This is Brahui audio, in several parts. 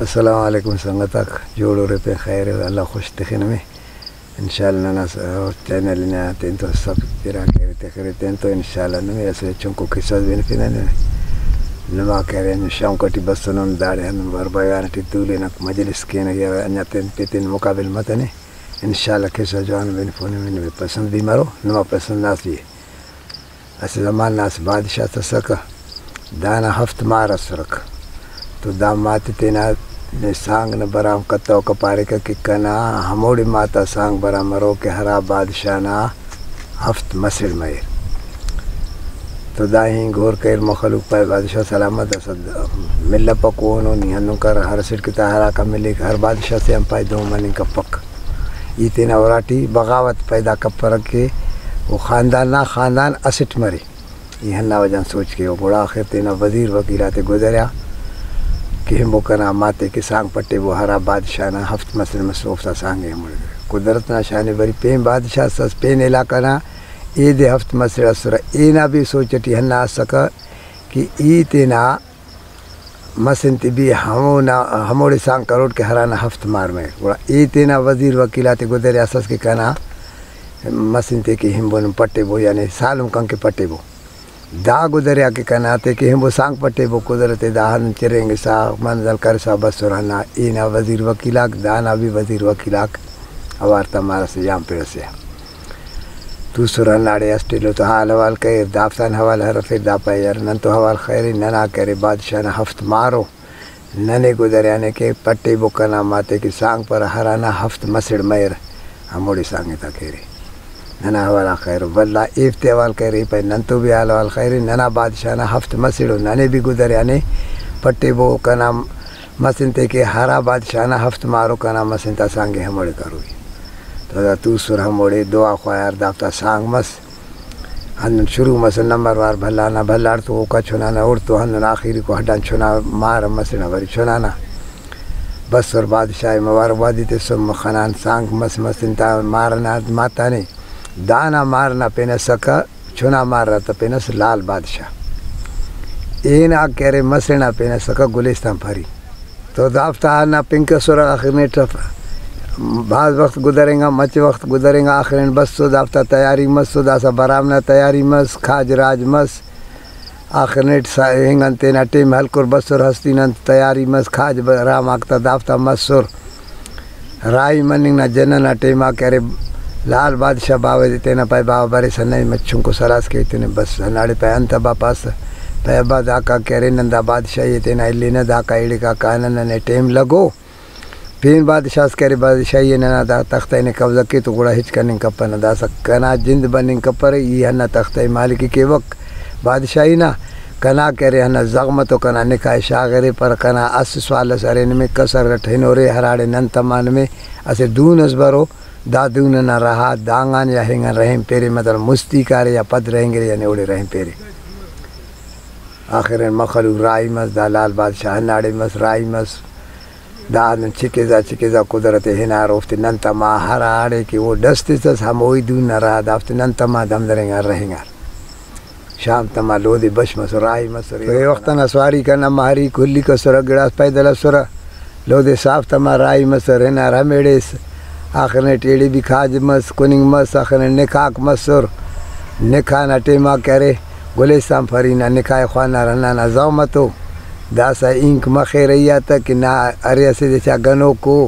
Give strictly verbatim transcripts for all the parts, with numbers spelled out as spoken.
السلام علیکم سنگت آک، جوڑ ارے پین خیر ء، اللہ خوش تخے نمے۔ انشاءاللہ ننا س-، چینل نا تین تو سب گرا کیرے تخرے تین تو انشاءاللہ نمے اسہ چنکو قصہ اس بنفنہ نمے۔ نما کرے ہندن شوق ٹی بسنن داڑے ہندن بر بیان ٹی تولنک مجلس کینہ یا انجا تین پتین مقابل متنے۔ انشاءاللہ قصہ جوان بنفنہ نمے پسند بھی مرو، نما پسند آس بھی۔ اسہ زمانہ اسہ بادشاہ اس اسکہ، دانا ہفت مار اسرکہ۔ تو دا ماتے تینا نے سانگ نا برام کتوکہ، پاریکہ کہ کنا ہموڑے ماتا سانگ برام مرو کہ ہرا بادشاہ نا ہفت مسڑ مریر۔ تو دا ہنگ ہور کریر، مخلوق پائے بادشاہ سلامت، داسہ ملپک اونو، نی ہندن کر، ہر اسٹ کہ تا ہراکا ملیک، ہر بادشاہ سے ہم پائے دہن مننگ کپک۔ ای تینا اراٹی بغاوت پیدا کپرہ کہ او خاندان نا خاندان اسٹ مرے۔ ای ہندا وجہ غان سوچ کیوہ۔ گڑا آخر تینا وزیر وکیل آتے گدریا کہ ہمبو کنا ماتے کہ سانگ پٹیبو، ہرا بادشاہ نا ہفت مسڑ مسر اوفتا سانگ ء ہموڑے۔ قدرت نا شان ء بری پین بادشاہ اس ئس، پین علاقہ نا ایدے ہفت مسڑ اسرہ۔ اینا بھی سوچ ٹی ہندا اسکہ کہ ای تینا مسن تے بھی ہمونا، ہموڑے سانگ کروٹ کہ ہرانا ہفت مار مریر۔ گڑا ای تینا وزیر وکیل آتے گدریاسس کہ کنا مسن تے کہ ہمبو نم پٹیبو، یعنی سالم کنکہ پٹیبو۔ دا گدریا کہ کنا تے کہ ہمبو سانگ پٹیبو، قدرت ء دا ہندن چرینگسا منزل کرسا بسر ہندا۔ اینا وزیر وکیل آک، دانا بھی وزیر وکیل آک اوار تا مار اسہ یام پڑ اسے آ توسر ہنداڑے اسٹ ایلو تو حال حوال کریر، دافتان حوال ہرفیر، دا پائے یار نن تو حوال خیرے، ننا کرے بادشاہ نا ہفت مارو، ننے گدریانے کہ پٹیبو کنا ماتے کہ سانگ پر ہرانا ہفت مسڑ مہر ہموڑے سانگ تا کیرے۔ ننا حوال آ خیر ء۔ ولدا ایفتے حوال کرے، پائے نن تو بھی حال حوال خیرے، ننا بادشاہ نا ہفت مسڑ ء، ننے بھی گدریانے پٹیبو کنا مسن تے کہ ہرا بادشاہ نا ہفت مارو کنا مسن تا سانگ ء ہموڑے کروئی۔ تو دا توسر ہموڑے دعا خواہار دافتا سانگ مس۔ ہندن شروع مسن نمبر وار بھلا نا بھلاڑ تو اوکا چنا نا اوڑتو ہندن آخیری کو ہڈان چنا مار مسنہ وری چنا نا بسر بادشاہ ء مبارکبادی تسر خنان سانگ مس مسن تا مار نا ماتانے۔ دانا مار نا پین اسکہ چنا مار آتا پین اس لال بادشاہ۔ اینا کہ ارے مسڑ نا پین اسکہ گلستان پری۔ تو دافتا ہندا پنک اسرہ آخر نیٹ اف-، بھاز وخت گدرینگا، مچہ وخت گدرینگا، آخر نیٹ بسو دافتا تیاری مسو، داسہ برام نا تیاری مس، کھاج راج مس۔ آخر نیٹ سا-، ہنگان تینا ٹیم ہلکر بسر، ہستی نن تیاری مس، کھاج برام آک تا دافتا مسر۔ راہی مننگ نا جنہ نا ٹیم آ کہ ارے لال بادشاہ باوہ دے تینا پائے، باوہ بریسہ نئے مچ چنکو سلاس کیتنے بس ہنداڑے پائے انت ابا پاسہ؟ پائے ابا داکا کہ ارے نن دا بادشاہی ء تینا الینہ، داکا ایڑکا کانہ، ننے ٹیم لگو۔ پین بادشاہ اس کہ ارے بادشاہی ء ننا دا تختہ ء نے قبضہ کے تو گڑا ہچ کننگ کپنہ، داسہ کنا جند بننگ کپرہ، ای ہندا تختہ ء مالکی کیوک بادشاہی نا۔ کنا کہ ارے ہندا زغم تو کنا نکاح ء شاغرے، پر کنا اسہ سوال اس ارے نمے کسر اٹ ہنورے ہراڑے نن تما نمے اسہ دون اس برو، دا دون ئنا رہا دانگان یا ہنگان رحم پیرے، مطلب مستی کارے یا پد رہینگرے یعنی اوڑے رحم پیرے۔ آخر ان مخلوق راہی مس، دا لال بادشاہ ہنداڑے مس، راہی مس۔ دا ہندن چکزا چکزا قدرت ہنار، اوفتے نن تما ہراڑے کہ او ڈس تسس، ہموئی دون نا رہا دافتے نن تما دم درینگار رہینگار۔ شام تما لودے بش مسر، راہی مسر۔ تو اے وخت انا سواری کنا ماہری کلی کسرہ، گڑاس پیدل اسرہ۔ لودے صاف تما راہی مسر، ہنار ہمیڑے س-، آخر نیٹ ایڑے بھی کھاج مس، کننگ مس، آخر نیٹ نکاح آک مسر۔ نکاح نا ٹائم آ کہ ارے گلستان پری نا نکاح ئے خوانار، ہندا نا زغم تو داسہ اینک مخیر ای آ تہ کہ نا ارے اسہ دچا گنوکو،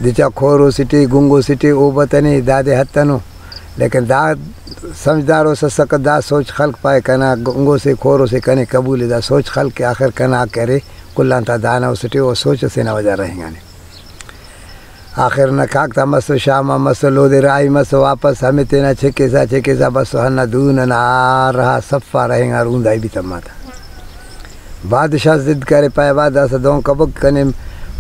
دچا کھورو سٹے، گنگو سٹے، او بتنے، دادے ہتنو۔ لیکن دا سمجھدار اس اسکہ، دا سوچ خلک پائے کنا گنگو سے کھورو سے کنے قبول ء، دا سوچ خلک کہ آخر کنا کہ ارے کل آن تا دانا اسٹے، او سوچ اسے نا وجہ رہینگانے۔ آخر نکاک تا مسو، شام آ مسو، لودے راہی مسو، واپس ہمے تینا چکسا چکسا بسو، ہندا دون ئنا آ رہا صفا رہینگار، اوندائی بھی تما تا۔ بادشاہ ضد کرے، پائے با داسہ دہن کبو کنے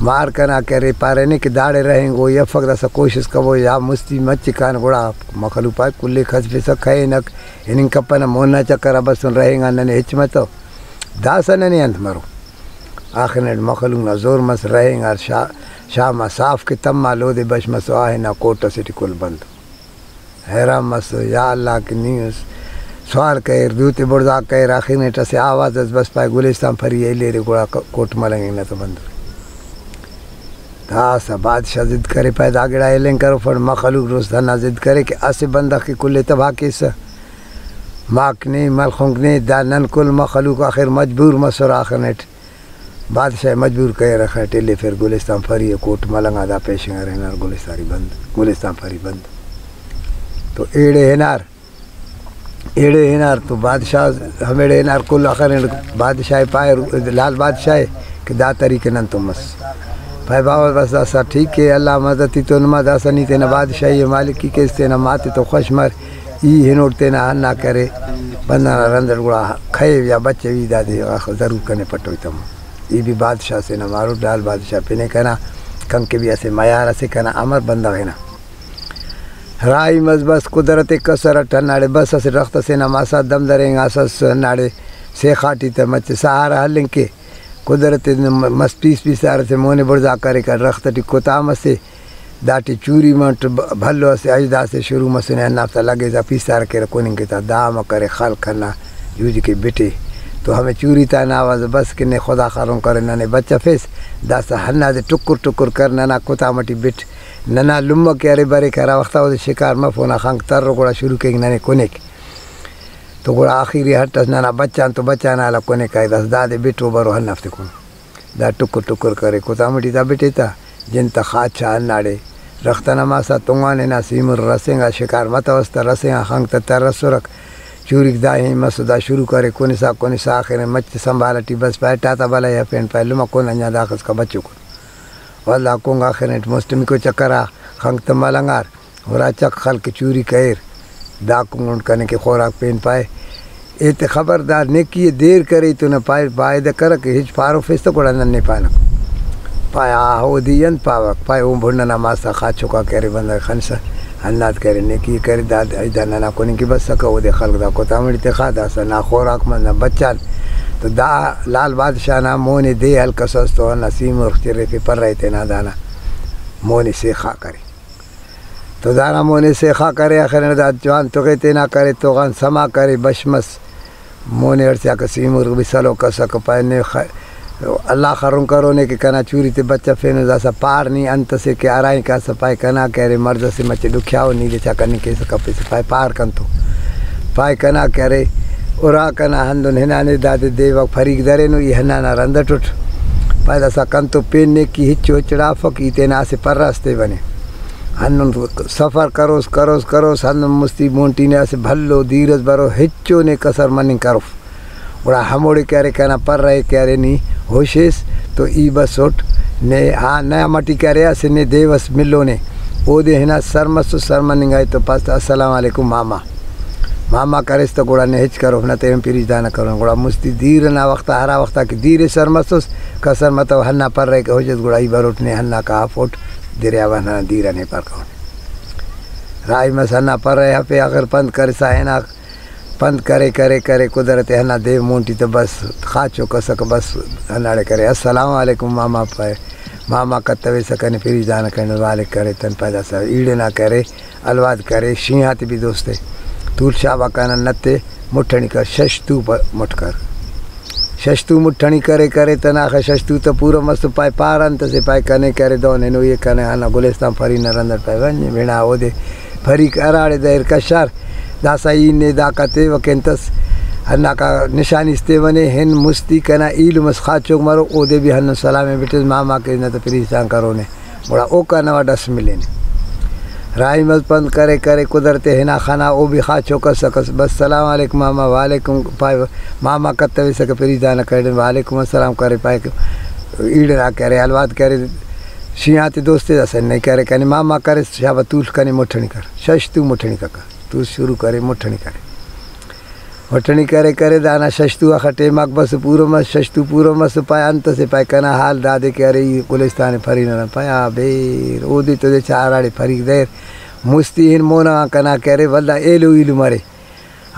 مار کنا کرے، پارینے کہ داڑے رہینگو ای افک، داسہ کوشست کبو یا مستی مچکان، گڑا مخلوق پائے کلے کھسفسہ کہینک، ہننگ کپنہ، مون نا چکر آ بسن رہینگان، ننے ہچ متو، داسہ ننے انت مرو۔ آخر نیٹ مخلوق نا زور مس، رہینگار شا-، شام آ صاف کہ تما لودے بش مسو، آ ہنا کوٹ اسے ٹی کل بند۔ حیران مسو، یا اللہ کہ نی اس سوال کریر، دوتے بڑزا کریر، آخر نیٹ اسہ آواز اس بس پائے گلستان پری ء الیرے، گڑا ک-، کوٹ ملنگ نا تو بندو۔ داسہ بادشاہ ضد کرے، پائے دا گڑا ایلن کروفٹ، مخلوق دوست ہندا ضد کرے کہ اسہ بندغ کہ کل ءِ تباہ کیسہ، ماک نے، ملخنک نے، دا نن کل مخلوق آخر مجبور مسر آخر نیٹ۔ بادشاہ مجبور کریر، آخر ٹلیفر گلستان پھری ءِ، کوٹ ملنگ آ دا پیشن ارے ہنار گلستان پھری بند، گلستان پھری بند۔ تو ایڑے ہنار، ایڑے ہنار تو بادشاہ ہمیڑے ہنار کل آخر بادشاہ پائے، لال بادشاہ کہ دا طریقہ نن تو مس۔ پائے بابا بس داسا ٹھیک ہے، اللہ مدد ای تو نما داسا نی تینا بادشاہی مالکی کیس، تینا ماتے تو خوش مر۔ ای ہنوٹ تینا ہندا کرے، بندغ نا رند اٹ گڑا کھیو یا بچوی، دادے آخر ضرور کنے پٹوئی تمو۔ ای بھی بادشاہ سے نا مارو، ڈال بادشاہ پنے کنا، کنکہ بھی اسہ میار اسے کنا امر بندغ ہنا۔ راہی مس بس قدرت کسر اٹ ہنداڑے بس اسہ ڈرخت اسے نا مسا دم درینگاسس، ہنداڑے سیخا ٹی تہ مچہ سہارا ہلنگ کے۔ قدرت ءِ مست پیس پیسار اسے مونے بڑزا کریکہ، ڈرخت ٹی کتام اسے، داٹی چوری منٹ بھ-، بھلو اسے اژدھا سے شروع مسنے، ہندافتا لگیسہ پیسار کیرہ کوننگ کے تا، دا امر کرے خلق ہندا جوجکے بٹے۔ تو ہمے چوری تا ہندا آواز بس کہ نے خدا خرن کرے ننے بچفیس، داسہ ہندادے ٹکر ٹکر کر ننا کتام ٹی بٹ، ننا لمہ کہ ارے بریک ہرا وختا اودے شکار مف، اونا خنک تر و گڑا شروع کیک ننے کونیک۔ تو گڑا آخری ہٹ ئس ننا بچان تو بچان آلہ کنے کائک، داسہ دادے بٹ او برو ہندافتے کن۔ دا ٹکر ٹکر کرے، کتام ٹی تا بٹے تا، جن تا خاچا ہنداڑے۔ رخت ئنا ماسا تنگان ہنا سیمر رسینگا، شکار متوس تا رسینگا، خنک تا تر اسرک۔ چوریک دا ہین مسو، دا شروع کرے کنسا کنسا، آخر مچ سنبھال ٹی بس پائے ٹاتا بلہ یا پین پائے لمہ کن انجا داخس کا بچو کن۔ ولدا کنگ آخر نیٹ مسٹمیکو چکرا خنک تا ملنگار۔ ہرا چک خلک چوری کریر، دا کنگنڈ کنے کہ خوراک پین پائے۔ ایتے خبردار نیکی ءِ دیر کرے تو نہ پائے، بایدہ کرک ہچ پاروفیس تہ گڑا نن نے پانک۔ پائے آ ہودی انت پاوک، پائے اون بھنڈ ئنا ماسا خاچوکا کہ ارے بندغ خنسہ ہنداد کہ ارے نیکی ءِ کرے، دا دا ننا کننگ کہ بسکہ، اودے خلک دا کتامڑی تخا، داسہ نا خوراک مس نا بچان۔ تو دا لال بادشاہ نا مونے دے ہلکسس تو ہندا سیمرغ چریفے پرہ ءِ تینا دانا مونے سیخا کرے۔ تو دانا مونے سیخا کرے، آخر دا جوان تغے تینا کرے، تغان سما کرے، بش مس۔ مونے ہڑسیاکہ سیمرغ بھی سلوک ئسکہ، پائے نے خ-، اللہ خرن کرونے کہ کنا چوری تے بچفینو، داسہ پار نی انت سے کہ ارائیں کاسہ، پائے کنا کہ ارے مرض سے مچے ڈکھیاؤ، نی دے چا کننگ کیسہ کپیسہ، پائے پار کنتو۔ پائے کنا کہ ارے ارا کنا ہندن ہنانے، دادے دیوک فریق درینو، ای ہنانا رند اٹ اٹ۔ پائے داسہ کنتو پین نیکی ہچو ہچڑافک، ای تینا اسہ پرہ اس تے بنے۔ ہندن سفر کروس، کروس، کروس، ہندن مستی مون ٹی نے اسہ بھلو دیر ئس برو، ہچو نے کسر مننگ کروف۔ گڑا ہموڑے کہ ارے کنا پرہ ءِ کہ ارے نی ہشیس تو ای بسٹ نے، ہاں، نہ امٹی کہ ارے اسہ نے دیو ئس ملونے، اودے ہنا سر مسس، سر مننگ آئی تو پاس تہ السلام علیکم ماما۔ ماما کریس تہ گڑا نے ہچ کروف نہ، تیہن پریش دانہ کرون۔ گڑا مستی دیر ئنا وختا، ہرا وختا کہ دیر ئے سر مسس، کسر متو ہندا پرہ ءِ کہ ہشس، گڑا ای بروٹ نے ہندا کافوٹ دریاب ئنا دیر آن ایپار کرون۔ راہی مس ہندا پرہ ءِ ہفے، آخر پند کرسا ہنا پند کرے کرے کرے قدرت ءِ ہندا دیو مون ٹی تہ بس خاچوک ئسکہ، بس ہنداڑے کرے السلام علیکم ماما پائے، ماما کتویسہ کنے پریش دانہ کرینٹ، والک کرے تن پائے داسہ ایڑے نا کرے۔ الواد کرے، شینہاتے بھی دوستے۔ تول شابا کنا نتے مٹھنی کر، شش تو پ-، مٹ کر۔ شش تو مٹھنی کرے کرے تناخہ شش تو تہ پورو مس تو پائے پار انت سے پائے کنے کرے دون ہنو یہ کنے ہندا گلستان پھری نا رند اٹ پائے ونج بنا اودے پھریک ہراڑے دہر کشار۔ داسہ ای نے داکا تیوہ کن تس ہنداکا نشانی اس تیونے ہن مستی کنا ایلم اس خاچوک مرو اودے بھی ہندن سلام ءِ بٹس ماما کہ نہ تہ پریشان کرونے۔ گڑا اوکان نوا ڈس ملینے۔ راہی مس پند کرے کرے قدرت ءِ ہنا خنا، او بھی خاچوک ئسکس، بس سلام علیکم ماما، وعلیکم پائے، ماما کتویسکہ پریش دانہ کرے، وعلیکم السلام کرے پائے کہ ایڑنا کرے، الواد کرے، شیاتے دوستے داسہ نئے کرے، کنے ماما کرے، شابا تول کنے مٹھنی کر، شش تو مٹھنی ککا، تو شروع کرے مٹھنی کرے۔ مٹھنی کرے کرے دانا ششتو آخا ٹیماک بس پورو مس، ششتو پورو مس پائے انت سے پائے کنا حال دادے کہ ارے ای گلستان پھرینہ پائے آ بیر اودے تو دے چا ہراڑے پھریک دیر مستی ہن مونا غان کنا کہ ارے ولدا ایلو ایلو مرے۔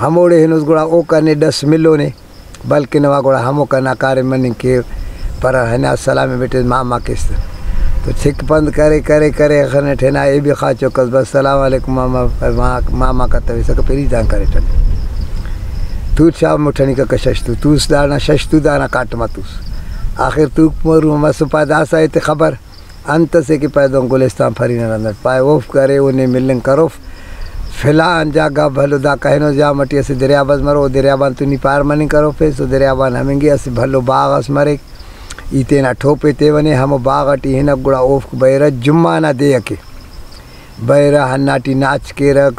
ہموڑے ہنوس گڑا اوکان نے ڈس ملونے بلکن وا گڑا ہموکان نا کاریم مننگ کہ پرہ ہنا سلام بٹے ماما کس تو چک پند کرے کرے کرے خنٹ ہنا اے بھی خاچو کس بس سلام علیکم ماما، ما-، ماما کتویسکہ پریشان کریٹہ۔ توت شاہ مٹھنی ککہ ششتو توس دانا ششتو دانا کاٹما توس۔ آخر توک مرو مسپا داسا ایتے خبر انت اسے کہ پائے دہن گلستان پری نا رند اٹ پائے اوفک ارے، او نے ملنگ کروف۔ فلان جاگہ بھلو دا کہنو جام اٹی اسہ دریاب اس مرو، او دریاب آن تو نی پار مننگ کروفیس، او دریاب آن ہمنگے اسہ بھلو باغ اس مریک، ای تینا ٹوپ ءِ تیونے، ہمو باغ اٹی ہنک، گڑا اوفک بریرہ جمعہ نا دے ءِ کہ بریرہ، ہندا ٹی ناچ کیرہ،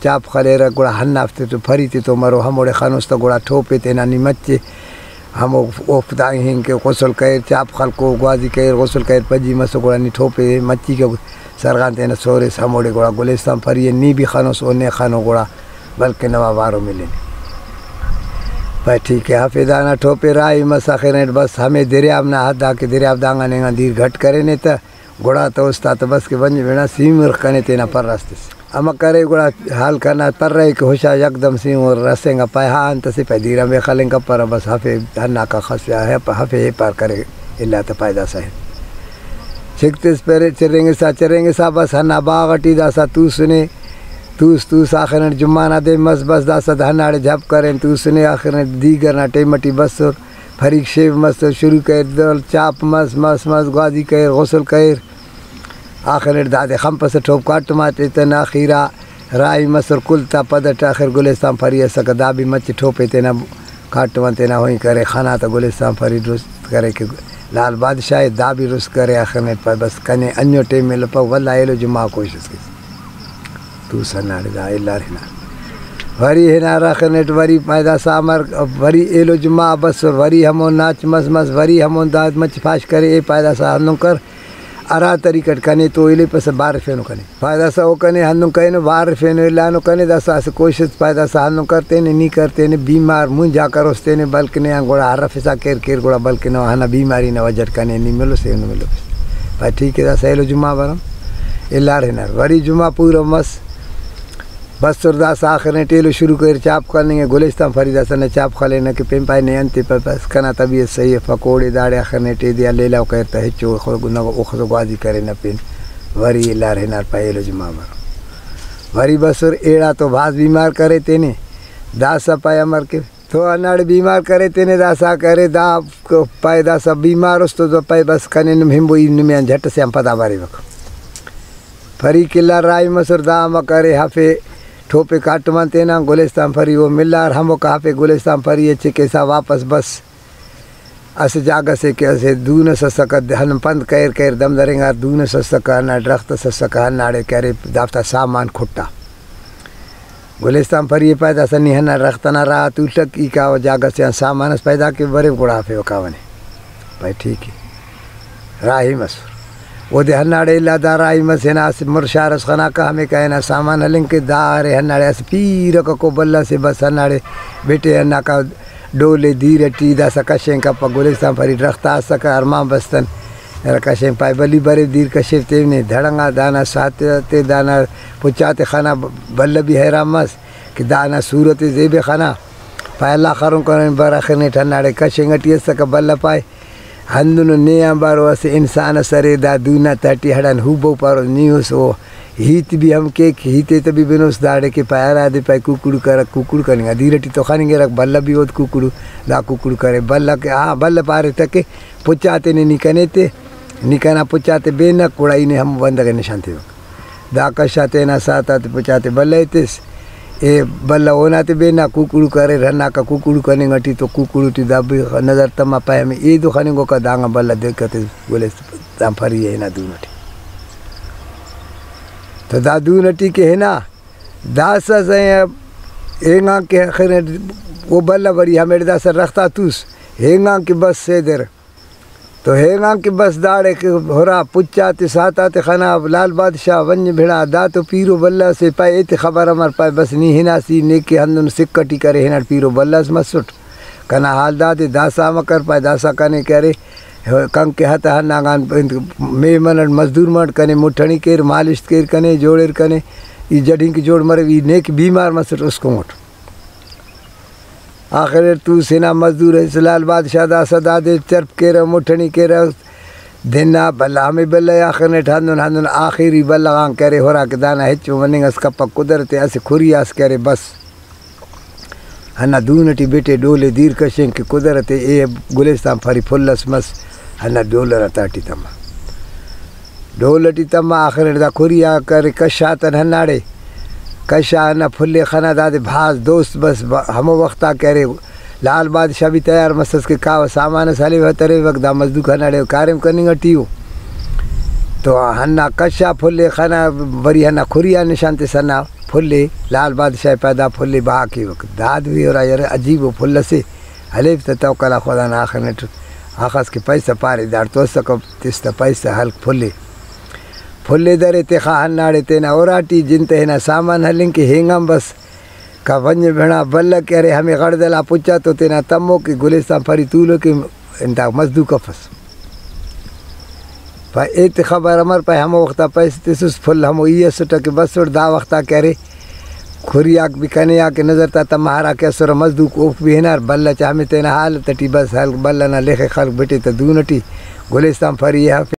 چاپ خلیرہ، گڑا ہندافتے تو پری تے تو مرو، ہموڑے خنوس تہ گڑا ٹوپ ءِ تینا نی مچے۔ ہمو اوفتا ہن کہ غسل کریر، چاپ خلکو، گوازی کریر، غسل کریر، پجی مسو، گڑا نی ٹوپ ءِ مچی کہ سرغان تینا سوریس، ہموڑے گڑا گلستان پری ءِ نی بھی خنوس، او نے خنو گڑا بلکن نوا وارو ملن۔ پائے ٹھیک ءِ، ہفے دانا ٹوپ ءِ راہی مس، آخر نیٹ بس ہمے دریاب نا حد آ کہ دریاب دانگان اینگان دیر گھٹ کرینے تہ گڑا تو استا تہ بس کہ بنج بنا سیمرغ کنے تینا پر اس تس۔ امر کرے گڑا ہلک ئنا پر ءِ کہ ہشا یکدم سیمرغ رسینگا، پائے ہا انت اسے، پائے دیر آن بے خلنگ کپرہ، بس ہفے ہنداکا خس یا ہف-، ہفے ایپار کرے الا تہ پائے داسہ ہن۔ چک تس پر چرینگسا چرینگسا بس ہندا باغ اٹی داسہ توسنے، توس توس آخر اٹ جمعہ نا دے مس، بس داسہ ہنداڑے جھپ کرین توسنے، آخر اٹ دیگر نا ٹائم اٹی بسر۔ فریق شیف مس تو شروع کریر، دول چاپ مس، مس، مس، گوازی کریر، غسل کریر۔ آخر اٹ دادے خنپسہ ٹوپ کاٹم آتے تہ نا خیرا راہی مسر کل تا پد اٹ آخر گلستان پری اسکہ، دا بھی مچ ٹوپ ءِ تینا کاٹم آن تینا ہوئی کرے، خنا تہ گلستان پری درست کرے کہ لال بادشاہ ءِ دا بھی رست کرے، آخر اٹ پائے بس کنے انجو ٹائم ملپک، ولدا ایلو جمعہ کوشست کیس۔ توس ہنداڑے دا الار ہنار۔ وری ہنار آخر نیٹ وری پائے داسہ امر، وری ایلو جمعہ بسر، وری ہمو ناچ مس مس، وری ہمو دا مچ پاش کرے، اے پائے داسہ ہندن کر، ہرا طریقہ اٹ کنے تو الیپسہ بارفینو کنے۔ پائے داسہ او کنے ہندن کرینو، بارفینو، الانو کنے، داسہ اسہ کوشست پائے داسہ ہندن کر تینے، نی کر تینے، بیمار مونجا کروس تینے، بلکنے آن گڑا ہرفسا کیر کیر گڑا بلکنے ہندا بیماری نا وجہ اٹ کنے نی ملوس، اینو ملوس۔ پائے ٹھیک ءِ، داسہ ایلو جمعہ برم، الار ہنار۔ وری جمعہ پورو مس، بسر داسہ آخر نیٹ ایلو شروع کریر چاپ خلنگ ءِ، گلستان پری داسہ نہ چاپ خلینہ کہ پین پائے نے انتے پائے، بس کنا طبیعت صحیح ءِ، پکوڑے داڑے آخر نیٹ ایدے آ لیلاؤ کریر تہ ہچو خو-، نہ اوخسو گوازی کرینہ پین۔ وری الار ہنار پائے ایلو جمعہ برم۔ وری بسر ایڑا تو بھاز بیمار کرے تینے، داسہ پائے امر کہ تو ہنداڑے بیمار کرے تینے، داسہ کرے، دا پائے داسہ بیمار اس تو پائے بس کنے نم ہنبو، ای نمے آن جھٹ سے آن پدا بریوک۔ پری کلار راہی مسر، دا امر کرے، ہفے ٹوپے کاٹمان تینا، گلستان پری او ملار، ہموکا ہفے گلستان پری ءِ چکسا واپس بس۔ اسہ جاگہ سے کہ اسہ دون اس اسکہ، ہندن پند کریر کریر دم درینگار، دون اس اسکہ، ہندا ڈرخت اس اسکہ، ہنداڑے کہ ارے دافتا سامان کھٹا۔ گلستان پری ءِ پائے داسہ نی ہندا ڈرخت ئنا راہ تولٹک، ای کاوہ جاگہ سے آن سامان اس پیدا کے بریو، گڑا ہرفیوہ کاوہ نے۔ پائے ٹھیک ءِ۔ راہی مسر۔ اودے ہنداڑے الا دا راہی مس، ہنا اسہ مُر شار اس خناکہ، ہمیکا ہنا سامان ہلنگ کہ دا ارے ہنداڑے اسہ پیرہ ککو بلہ سے بس ہنداڑے بیٹے ہنداکا ڈول ءِ دیر ٹی داسہ کشینگ کپک، گلستان پری ڈرخت آ اسکہ، ارمان بستن ہرا کشینگ پائے بلی برے دیر کشیر تینے دھڑنگا دانا ساتے دانا پچاتے خنا، بلہ بھی حیران مس کہ دانا صورت زیبے خنا۔ پائے اللہ خرن کنن بر آخر نیٹ ہنداڑے کشینگ ٹی اسکہ بلہ پائے۔ ہندنو نے آنبارو اسہ انسان اس ارے، دا دو نا تہٹی ہڑان ہو بو پارو، نی اس او ہیت بھی ہم کیک، ہیت تے بھی بنوس داڑے کہ پائے ہرادے پائے کوکڑو کرک، کوکڑو کننگ آ دیر ٹی تو خننگرک، بلہ بھی اود کوکڑو، دا کوکڑو کرے، بلہ کہ، ہاں، بلہ پارے تہ کہ پچا تینے نی کنے تے، نی کنا پچا تے بینک، گڑا ای نے ہمو بندغ ءِ نشان تیوک۔ دا کشا تینا ساعت آتے پچاتے بلہ ءِ تس، اے بلہ اونا تے بینا، کوکڑو کریر، ہنداکا کوکڑو کننگ ٹی تو کوکڑو ٹی دا بھی نظر تما پائے ہمے ایدو خننگوکا، دانگان بلہ دے کتس گلستان پری ءِ ہنا دون ٹی۔ تو دا دون ٹی کہ ہنا داسہ سے اینگان کہ آخر او بلہ وری ہمیڑے داسہ رختا توس، اینگان کہ بس سیدر۔ تو ہینگان کہ بس داڑے کہ ہرا پچ آتے ساعت آتے خنا لال بادشاہ ونج بھڑا، دا تو پیرو بلہ سے پائے ایتے خبر امر پائے بس نی ہناسی نے کہ ہندن سکھ ٹی کرے ہناٹ پیرو بلہ اس مسٹ۔ کنا حال دادے داسہ امر کر پائے داسہ کنے کہ ارے کن کہ ہتہ ہنداغان انت مے منٹ مزدور منٹ کنے مٹھنی کیر مالشت کیر کنے جوڑیر کنے ای جڈنگ کہ جوڑ مرے ای نیک بیمار مسٹ اسکو مٹ۔ آخر اٹ توس ہنا مزدور اس لال بادشاہ داسہ دادے چرپ کیرہ مٹھنی کیرہ دنا بلہ ہمے بلہ ءِ آخر نیٹ ہندن ہندن آخری بلہ غان کرے ہرا کہ دانا ہچو مننگ اس کپک قدرت ءِ اسہ کھری آس کرے بس ہندا دون ٹی بٹے ڈولے دیر کشنگ کہ قدرت ءِ اے گلستان پری پھل اس مس ہندا ڈولرا تہٹی تما۔ ڈول ٹی تما، آخر اٹ دا کھری آ کرے کشا تن ہنداڑے۔ کشا ہندا پھلے خنا، دادے بھاز دوست بس، ب-، ہمو وخت آ کہ ارے لال بادشاہ بھی تیار مسس کہ کاوہ سامان اس ہلیوہ تریوک، دا مزدوک ہنداڑے کاریم کننگ ٹی ءُ۔ تو ہندا کشا پھلے خنا، وری ہندا کھری آ نشان تس ہندا پھلے لال بادشاہ پدا پھلے بہا کیوک۔ داد بھی ہرا یار عجیب ءُ پھل اسے۔ ہلیف تہ توکل آ خدا نا آخر نیٹ اخس کہ پیسہ پارے داڑتو اسکہ، تس تہ پیسہ ہلک پھلے۔ پھلے درے تخا ہنداڑے تینا اراٹی جن تہ ہنا سامان ہلنگ کہ ہینگان بس۔ کا ونج بھنا بلہ کہ ارے ہمے غڑدل آ پچا تو تینا تمو کہ گلستان پری تولو کہ انتا مزدوک افس۔ پائے ایتے خبر امر پائے، ہمو وختا پیسہ تسس، پھل ہمو ای اسٹہ کہ بسٹ، دا وختا کہ ارے کھریاک بھی کنے آ کہ نظر تا تما ہرا کہ اسرہ مزدوک اوفک بھی ہنار، بلہ چا ہمے تینا حالت ٹی بس ہلک، بلہ نا لخ خلک بٹے تا دون ٹی گلستان پری ءِ ہرفے۔